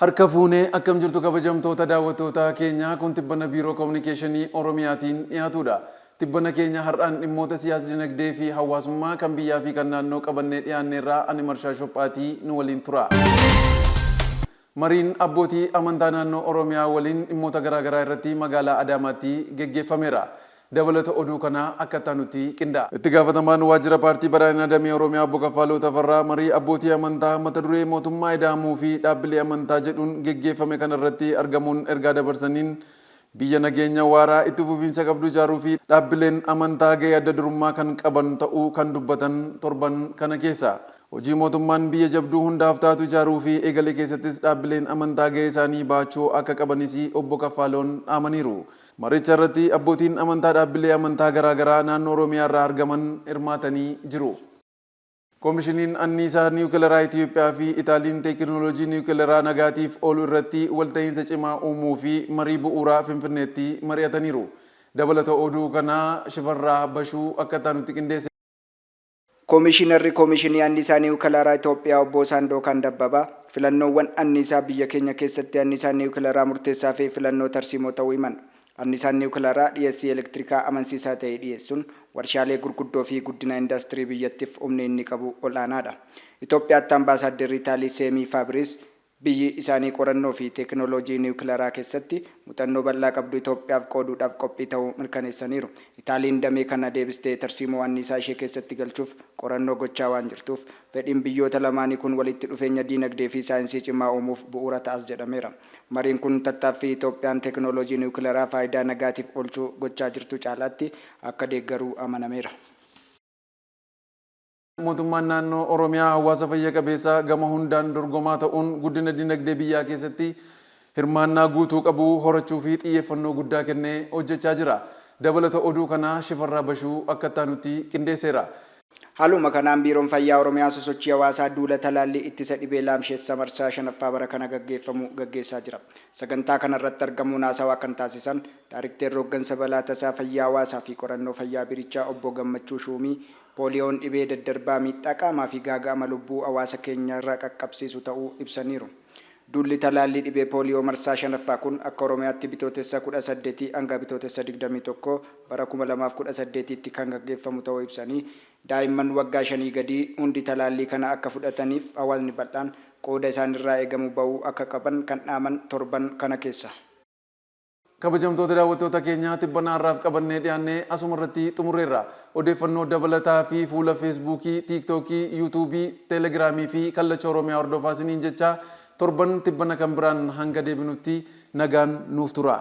Harka fuunee akkam jirtu kabajamtoota daawwattoota keenyaa kun tibbana biiroo kominikeeshinii Oromiyaatiin dhiyaatudha. Tibbana keenya har'aan dhimmoota siyaas dinagdee fi hawaasummaa kan biyyaa fi kan naannoo qabannee dhiyaanneerraa ani Marshaa Shophaatii nu waliin tura. Mariin abbootii amantaa naannoo Oromiyaa waliin dhimmoota garaagaraa irratti magaalaa Adaamaatti geggeeffameera. Dabalata oduu kanaa akka itti qindaa'a. Itti gaafatamaan waajjira paartii badhaadhina damee Oromiyaa obbo Kaffaaloo Tafarraa marii abbootii amantaa mata duree mootummaa ida'amuu fi dhaabbilee amantaa jedhuun geggeeffame kanarratti argamuun ergaa dabarsaniin biyya nageenya waaraa itti fufiinsa qabdu ijaaruu fi dhaabbileen amantaa gahee adda durummaa kan qaban ta'uu kan dubbatan torban kana keessa. Hojii mootummaan biyya jabduu hundaaf taatu ijaaruu fi eegale keessattis dhaabbileen amantaa gahee isaanii baachuu akka qabanis obbo Kaffaaloon dhaamaniiru. Maricha irratti abbootiin amantaa dhaabbilee amantaa garaagaraa naannoo Oromiyaa irraa argaman hirmaatanii jiru. Koomishiniin Anniisaa Niwukilaraa Itiyoophiyaa fi Itaaliin teekinooloojii niwukilaraa nagaatiif oolu irratti walta'iinsa cimaa uumuu fi marii bu'uuraa Finfinneetti mari'ataniiru. Dabalata oduu kanaa Shifarraa Bashuu akka nutti qindeesse. Koomishinarri Koomishinii Anniisaa Niwukilaraa Itoophiyaa obbo Saandookaan Dabbabaa filannoowwan anniisaa biyya keenya keessatti anniisaan niwukilaraa murteessaa fi filannoo tarsiimoo ta'uu himan. Anniisaan niwukilaraa dhiyeessii elektirikaa amansiisaa ta'e dhiyeessuun warshaalee gurguddoo fi guddina indaastirii biyyattiif humni inni qabu ol'aanaadha. Itoophiyaatti ambaasaadarri Itaalii Seemii Faabriis biyyi isaanii qorannoo fi teekinooloojii niwukilaraa keessatti muuxannoo bal'aa qabdu Itoophiyaaf qooduudhaaf qophii ta'uu mirkaneessaniiru. Itaaliin damee kana deebistee tarsiimoo anniisaa ishee keessatti galchuuf qorannoo gochaa waan jirtuuf fedhiin biyyoota lamaanii kun walitti dhufeenya diinagdee fi saayinsii cimaa uumuuf bu'uura ta'as jedhameera. Mariin kun tattaaffii Itoophiyaan teekinooloojii niwukilaraa faayidaa nagaatiif oolchuu gochaa jirtu caalaatti akka deeggaruu amanameera. Mootummaan naannoo Oromiyaa hawaasa fayya qabeessa gama hundaan dorgomaa ta'uun guddina dinagdee biyyaa keessatti hirmaannaa guutuu qabu horachuu fi xiyyeeffannoo guddaa kennee hojjechaa jira. Dabalata oduu kanaa Shifarraa Bashuu akka nutti qindeesseera. Haaluma kanaan Biiroon Fayyaa Oromiyaa sosochii hawaasaa duula talaallii ittisa dhibee laamsheessa marsaa shanaffaa bara kana gaggeeffamu gaggeessaa jira. Sagantaa kanarratti argamuun haasawaa kan taasisan Daarikteerri Hooggansa Balaa Tasaa Fayyaa Hawaasaa fi Qorannoo Fayyaa Biirichaa obbo Gammachuu Shuumii pooliyoon dhibee daddarbaa miidhaa qaamaa fi gaaga'ama lubbuu hawaasa keenyarra qaqqabsiisu ta'uu ibsaniiru. Duulli talaallii dhibee pooliyoo marsaa shanaffaa kun akka Oromiyaatti Bitootessa 18 hanga Bitootessa 21 bara 2018tti kan gaggeeffamu ta'uu ibsanii, daa'imman waggaa shanii gadii hundi talaallii kana akka fudhataniif hawaasni bal'aan qooda isaanirraa eegamu ba'uu akka qaban kan dhaaman torban kana keessa. Kabajamtoota daawwattoota keenyaa tibbana har'aaf qabannee dhiyaannee asuma irratti xumurreerra. Odeeffannoo dabalataa fi fuula Feesbuukii, Tiiktookii, Yuutuubii, Teelegiraamii fi Kallacha Oromiyaa hordofaa isiniin jecha torban tibbana kan biraan hanga deebinutti nagaan nuuf tura.